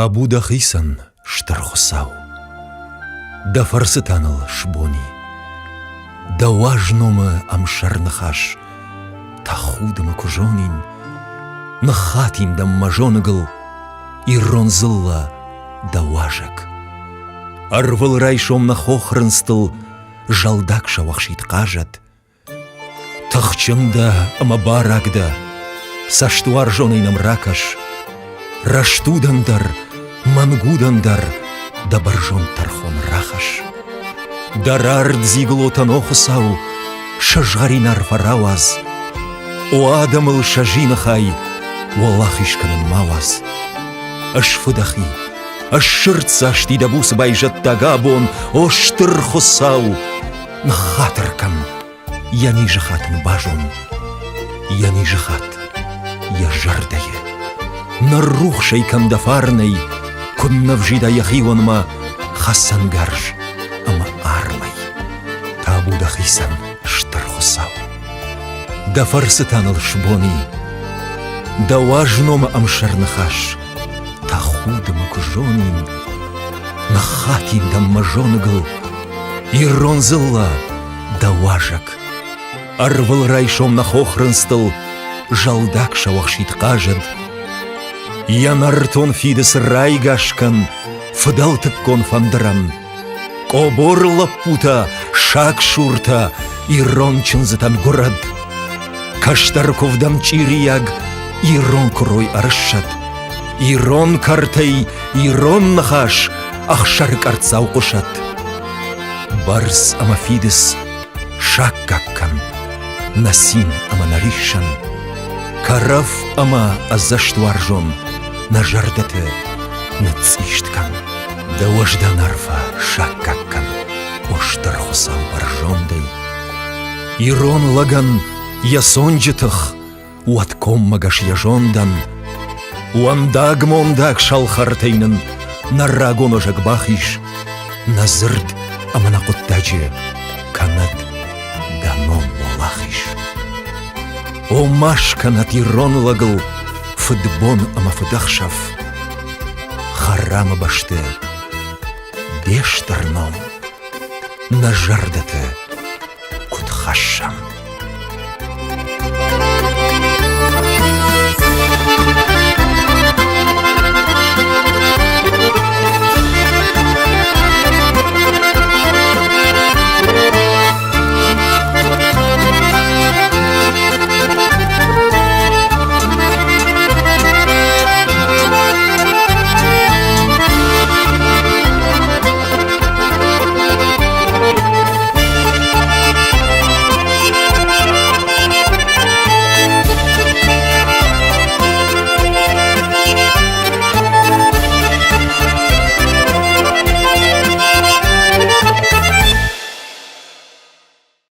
Табу дӕхицӕн, Стыр Хуыцау! Дӕ фӕрцы та ныл сбон и. Дӕ уаз номы ӕмсӕр ныхас тӕхуды мӕ куы зонин, Ныххатин дӕм мӕ зоныгыл, ирон дзыллӕ дӕ уазӕг. Ӕрвылрайсом нӕ хохрындзтыл зӕлдаг сӕуӕхсид хъазӕд, Тыхджын дӕ ӕмӕ бараг дӕ, цӕстуарзонӕй нӕм ракӕс. Рӕстудӕн дӕр, мӕнгудӕн дӕр дӕ бӕрзонд тӕрхон рахӕсс. Дӕ рард дзиглотӕн, о Хуыцау, сызгъӕрин арфӕ рауадз. О адӕмыл сӕ зины хай уӕлахиз кӕнын ма уадз. Ысфыдӕхи, ссырддзасти дӕ буц байзӕддаг абон, о стыр Хуыцау! Ныххатыр кӕн, йӕ низыхатт ын базон, йӕ низыхатт йӕ зӕрдӕйы. Ныррухс ӕй кӕн дӕ фарнӕй, куыннӕ взида йӕхионмӕ хӕцӕнгарз ӕмӕ армӕй. Табу дӕхицӕн, стыр Хуыцау! Дӕ фӕрцы та ныл сбон и. Дӕ уаз номы ӕмсӕр ныхас тӕхуды мӕ куы зонин, ныххатин дӕм мӕ зоныгыл, ирон дзыллӕ, дӕ уазӕг. Ӕрвылрайсом нӕ хохрындзтыл зӕлдаг сӕуӕхсид хъазӕд. Йӕ нӕртон фидыц райгас кӕн фыдӕлтыккон фӕндырӕн. Къобор лӕппутӕ, сагсуртӕ, ирон чындзытӕн гуырӕд. Кӕстӕр куывдӕн чъирийаг ирон куырой ӕрыссӕд. Ирон кӕртӕй ирон ныхас ӕхсӕры къӕрццау хъуысӕд. Бӕрц ӕмӕ фидыц саккаг кӕн нӕ цин ӕмӕ нӕ риссӕн. Кӕрӕф ӕмӕ ӕдзӕстуарзон нӕ зӕрдӕты ныцъцъист кӕн. Дӕ уӕздан арфӕ саккаг кӕн, о стыр Хуыцау бӕрзондӕй. Ирон лӕгӕн йӕ цонджы тых, уӕд коммӕгӕс йӕ зондӕн. Уӕндаг-мондаг сӕлхӕртӕй нын нӕ рагон озӕг бахиз, нӕ дзырд ӕмӕ нӕ хъуыддаджы кӕнӕд дӕ ном уӕлахиз. О, ма скӕнӕд ирон лӕгыл фыдбон ӕмӕ фыдӕхсӕв. Хӕрамы бӕсты де стыр ном нӕ зӕрдӕты куыд хӕссӕм.